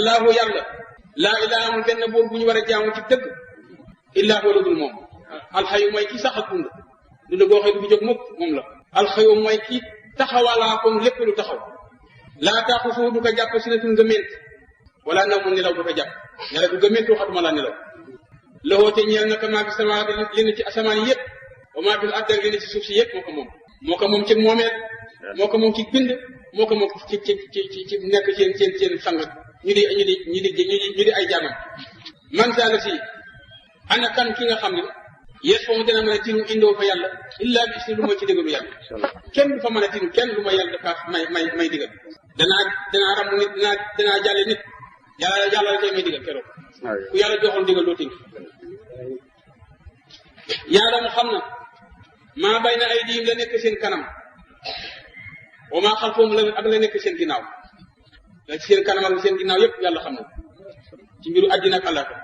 allahu yàlla laa ilaha amul benn buur bu ñu war a jaamu ci dëgg illaa huwa dul moom alxayu mooy ki sax ak dund dund goo xëy du fi jóg mukk moom la alxayu mooy ki taxawalaa comme lépp lu taxaw laa taaxusu du ko jàpp sinatun gëment wala naw mu nelaw du ko jàpp nelaw du gëment waxatuma laa nelaw loxoo te ñeel naka maa fi samawaati li ne ci asamaan yëpp wa maa fi al-ardi li ne ci suuf si yëpp moo ko moom ci moomeel moo ko moom ci bind moo ko moom ci nekk seen sang ñu di ay jaamam man saala si ana kan ki nga xam ne yes foofu dina mën a tinu indoo fa yàlla illaa bi si lu mooy ci digalu yàlla kenn du fa mën a tinu kenn lu ma yàlla dafa may digal danaa ram nit danaa jàlle nit yàlla la koy may digal keroog ku yàlla joxoon digal doo tinu yàlla mu xam na maa bay na ay diim la nekk seen kanam wa maa xalfoom la ak la nekk seen ginnaaw la ci seen kanam ak seen ginnaaw yépp yàlla xam na ci mbiru àddina ak àllaaxira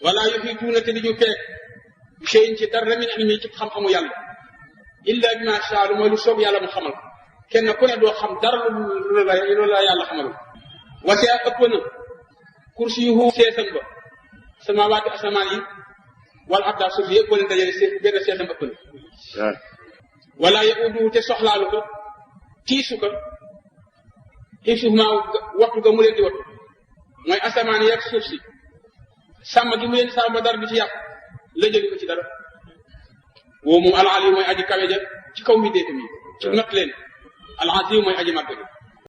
wala yuhiituuna te di ñu peeg shay'in ci dara min ilmi ci xam-xamu yàlla illa bi ma shaa mooy lu soob yàlla mu xamal kenn ku ne doo xam dara lu la yàlla xamal wasi'a ëpp na kursiyuhu seesam ba samaawaati asamaan yi wala arda suuf yëpp boo leen dajale benn seesam ëpp na wala yauduhu te soxlaalu ko tiisu ko hifzuhumaa wattu ga mu leen di wattu mooy asamaan yeeg suuf si sàmm gi mu leen sàmm ba dara bi ci yàq la jëli ko ci dara woo moom al-aliim mooy aji kawe ja ci kaw mi déeta mi ci not leen al-aziim mooy aji màgg